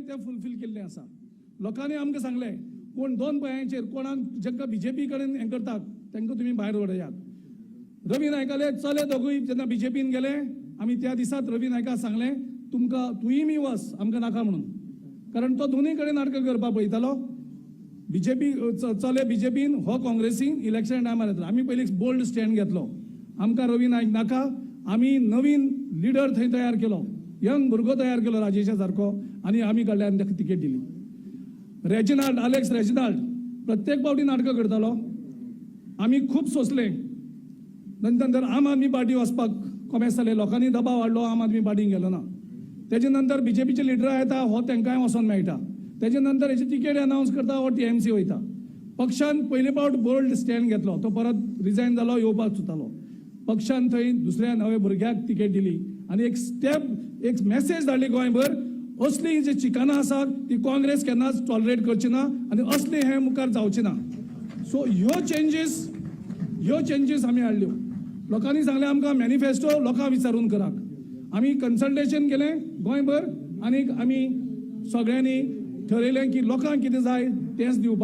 सांगलें तें फुलफील केल्लें आसा. लोकांनी आमकां सांगलें, कोण दोन पांयांचेर, कोणाक जांकां बीजेपी कडेन हें करतात तांकां तुमी भायर उडयात. रवी नायकाले चले दोगूय जेन्ना बीजेपीन गेले, आमी त्या दिसात रवी नायकाक सांगलें, तुमकां तुंय बी वच, आमकां नाका म्हणून, कारण तो दोनूय कडेन नाटकां करपाक पळयतालो. बीजेपी चले बीजेपीन, हो काँग्रेसीन. इलेक्शन टायमार येतलो. आमी पयलीं बोल्ड स्टँड घेतलो, आमकां रवी नायक नाका. आमी नवीन लिडर थंय तयार केलो, यंग भुरगो तयार केलो राजेशा सारको, आनी आमी कडल्यान ताका तिकेट दिली. रेजिनाल्ड, अलेक्स रेजिनाल्ड प्रत्येक फावटी नाटकां करतालो. आमी खूब सोंसलें. नंतर आम आदमी पार्टी वचपाक कोमेस जालें. लोकांनी दबाव हाडलो, आम आदमी पार्टीन गेलो ना. तेजे नंतर बीजेपीचे लिडर येता, हो तांकांय वचोन मेळटा. तेजे नंतर हेची तिकेट अनावन्स करता, हो टीएमसी वयता. पक्षान पयले फावट बोल्ड स्टँड घेतलो. तो परत रिजायन जालो, येवपाक सोदतालो. पक्षान थंय दुसऱ्या नव्या भुरग्याक तिकेट दिली आनी एक स्टेप, एक मॅसेज धाडली गोंयभर, असली जी चिकानां आसात ती काँग्रेस केन्नाच टॉलरेट करची ना आनी असली हें मुखार जावची ना. सो ह्यो चेंजीस आमी हाडल्यो. लोकांनी सांगलें आमकां, मॅनिफेस्टो लोकांक विचारून करात. आमी कन्सल्टेशन केलें गोंयभर आनी आमी सगळ्यांनी ठरयलें की लोकांक कितें जाय तेंच दिवपाचें.